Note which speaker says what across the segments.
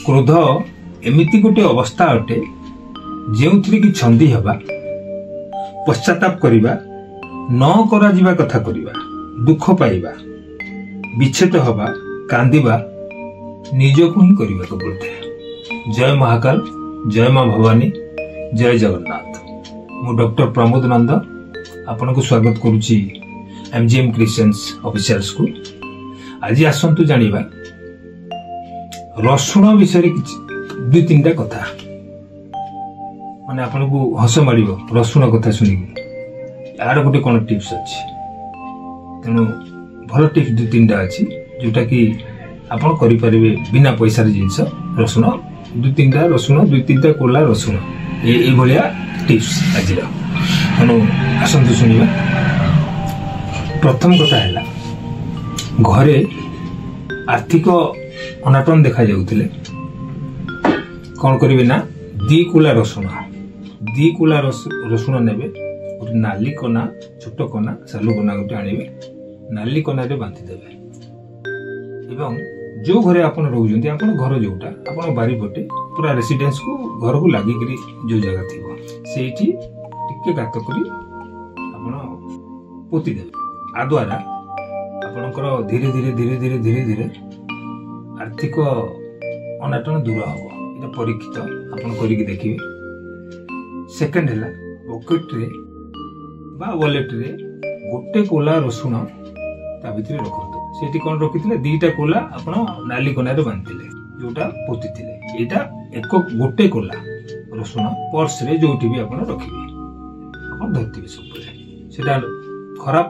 Speaker 1: କ୍ରୋଧ ଏମିତି ଗୋଟେ ଅବସ୍ଥା ଅଟେ ଯେଉଁଥିରେ କି ଛନ୍ଦି ହେବା, ପଶ୍ଚାତାପ କରିବା, ନ କରାଯିବା କଥା କରିବା, ଦୁଃଖ ପାଇବା, ବିଚ୍ଛେଦ ହେବା, କାନ୍ଦିବା ନିଜକୁ ହିଁ କରିବାକୁ ପଡ଼ିଥାଏ। ଜୟ ମହାକାଲ, ଜୟ ମା ଭବାନୀ, ଜୟ ଜଗନ୍ନାଥ। ମୁଁ ଡକ୍ଟର ପ୍ରମୋଦ ନନ୍ଦ ଆପଣଙ୍କୁ ସ୍ୱାଗତ କରୁଛି ଏମଜିଏମ୍ କ୍ରିଏସନ୍ସ ଅଫିସିଆଲ୍ସକୁ। ଆଜି ଆସନ୍ତୁ ଜାଣିବା ରସୁଣ ବିଷୟରେ କିଛି ଦୁଇ ତିନିଟା କଥା। ମାନେ ଆପଣଙ୍କୁ ହସ ମାଡ଼ିବ ରସୁଣ କଥା ଶୁଣିକି। ୟାର ଗୋଟେ କ'ଣ ଟିପ୍ସ ଅଛି, ତେଣୁ ଭଲ ଟିପ୍ସ ଦୁଇ ତିନିଟା ଅଛି ଯୋଉଟାକି ଆପଣ କରିପାରିବେ ବିନା ପଇସାରେ ଜିନିଷ। ରସୁଣ ଦୁଇ ତିନିଟା, ରସୁଣ ଦୁଇ ତିନିଟା କୋଲା ରସୁଣ, ଏଇଭଳିଆ ଟିପ୍ସ ଆଜିର। ତେଣୁ ଆସନ୍ତୁ ଶୁଣିବା। ପ୍ରଥମ କଥା ହେଲା, ଘରେ ଆର୍ଥିକ ଅନାଟନ ଦେଖାଯାଉଥିଲେ କ'ଣ କରିବେ ନା, 2 କୁଲା ରସୁଣ, 2 କୁଲା ରସୁଣ ନେବେ, ଗୋଟେ ନାଲି କନା, ଛୋଟ କନା, ସାଲୁ କନା ଗୋଟେ ଆଣିବେ, ନାଲି କନାରେ ବାନ୍ଧିଦେବେ। ଏବଂ ଯେଉଁ ଘରେ ଆପଣ ରହୁଛନ୍ତି, ଆପଣ ଘର ଯୋଉଟା ଆପଣ ବାରିପଟେ ପୁରା ରେସିଡେନ୍ସକୁ ଘରକୁ ଲାଗିକିରି ଯୋଉ ଜାଗା ଥିବ, ସେଇଠି ଟିକେ ଗାତ କରି ଆପଣ ପୋତିଦେବେ। ଆ ଦ୍ୱାରା ଆପଣଙ୍କର ଧୀରେ ଧୀରେ ଧୀରେ ଧୀରେ ଧୀରେ ଧୀରେ ଆର୍ଥିକ ଅନାଟନ ଦୂର ହେବ। ଏଇଟା ପରୀକ୍ଷିତ, ଆପଣ କରିକି ଦେଖିବେ। ସେକେଣ୍ଡ ହେଲା, ପକେଟରେ ବା ୱାଲେଟରେ ଗୋଟେ କୋଲା ରସୁଣ ତା ଭିତରେ ରଖନ୍ତୁ। ସେଇଠି କ'ଣ ରଖିଥିଲେ? 2ଟା କୋଲା ଆପଣ ନାଲି କନାରେ ବାନ୍ଧିଥିଲେ ଯୋଉଟା ପୋତିଥିଲେ। ଏଇଟା ଏକ ଗୋଟେ କୋଲା ରସୁଣ ପର୍ସରେ ଯୋଉଠି ବି ଆପଣ ରଖିବେ, ଆପଣ ଧରିଥିବେ ସବୁବେଳେ। ସେଟା ଖରାପ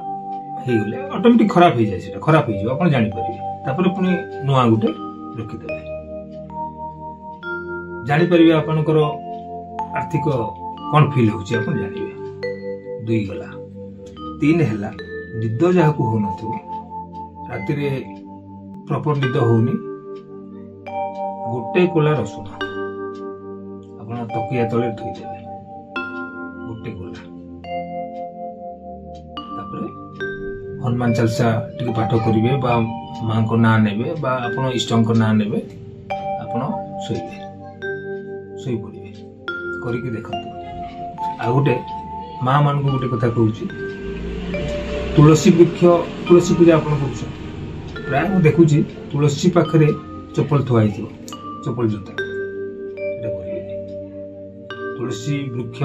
Speaker 1: ହେଇଗଲେ ଅଟୋମେଟିକ ଖରାପ ହେଇଯାଏ, ସେଟା ଖରାପ ହେଇଯିବ, ଆପଣ ଜାଣିପାରିବେ। ତାପରେ ପୁଣି ନୂଆ ଗୋଟେ ରଖିଦେବେ, ଜାଣିପାରିବେ ଆପଣଙ୍କର ଆର୍ଥିକ କ'ଣ ଫିଲ୍ ହେଉଛି ଆପଣ ଜାଣିବେ। 2 ଗଲା। 3 ହେଲା, ନିଦ ଯାହାକୁ ହଉନଥିବ, ରାତିରେ ପ୍ରପର ନିଦ ହଉନି, ଗୋଟେ କୋଲା ରସୁଣ ଆପଣ ତକିଆ ତଳେ ଥୋଇଦେବେ, ଗୋଟେ କୋଲା। ତାପରେ ହନୁମାନ ଚାଳିଶା ଟିକେ ପାଠ କରିବେ ବା ମାଙ୍କ ନାଁ ନେବେ ବା ଆପଣ ଇଷ୍ଟଙ୍କ ନାଁ ନେବେ, ଆପଣ ଶୋଇବେ, ଶୋଇପଡ଼ିବେ। କରିକି ଦେଖନ୍ତୁ। ଆଉ ଗୋଟେ ମା ମାନଙ୍କୁ ଗୋଟେ କଥା କହୁଛି, ତୁଳସୀ ବୃକ୍ଷ, ତୁଳସୀ ପୂଜା ଆପଣ କରୁଛନ୍ତି ପ୍ରାୟ, ମୁଁ ଦେଖୁଛି ତୁଳସୀ ପାଖରେ ଚପଲ ଥୁଆ ହେଇଥିବ, ଚପଲ ଜୋତା, ଏଇଟା କରିବେନି। ତୁଳସୀ ବୃକ୍ଷ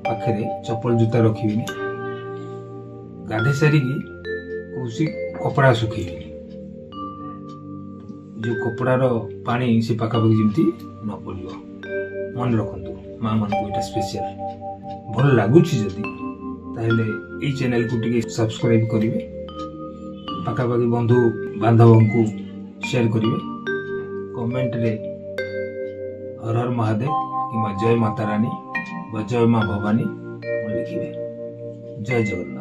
Speaker 1: ପାଖରେ ଚପଲ ଜୋତା ରଖିବେନି। ଗାଧେଇ ସାରିକି କୌଣସି କପଡ଼ା ଶୁଖେଇବେନି, ଯୋଉ କପଡ଼ାର ପାଣି ସେ ପାଖାପାଖି ଯେମିତି ନ ପଡ଼ିବ। ମନେ ରଖନ୍ତୁ ମା ମାନଙ୍କୁ ଏଇଟା ସ୍ପେଶିଆଲ। ଭଲ ଲାଗୁଛି ଯଦି ତାହେଲେ ଏଇ ଚ୍ୟାନେଲକୁ ଟିକେ ସବସ୍କ୍ରାଇବ କରିବେ, ପାଖାପାଖି ବନ୍ଧୁ ବାନ୍ଧବଙ୍କୁ ସେୟାର କରିବେ, କମେଣ୍ଟରେ ହର ହର ମହାଦେବ କିମ୍ବା ଜୟ ମାତା ରାନୀ ବା ଜୟ ମା ଭବାନୀ ଲେଖିବେ। ଜୟ ଜଗନ୍ନାଥ।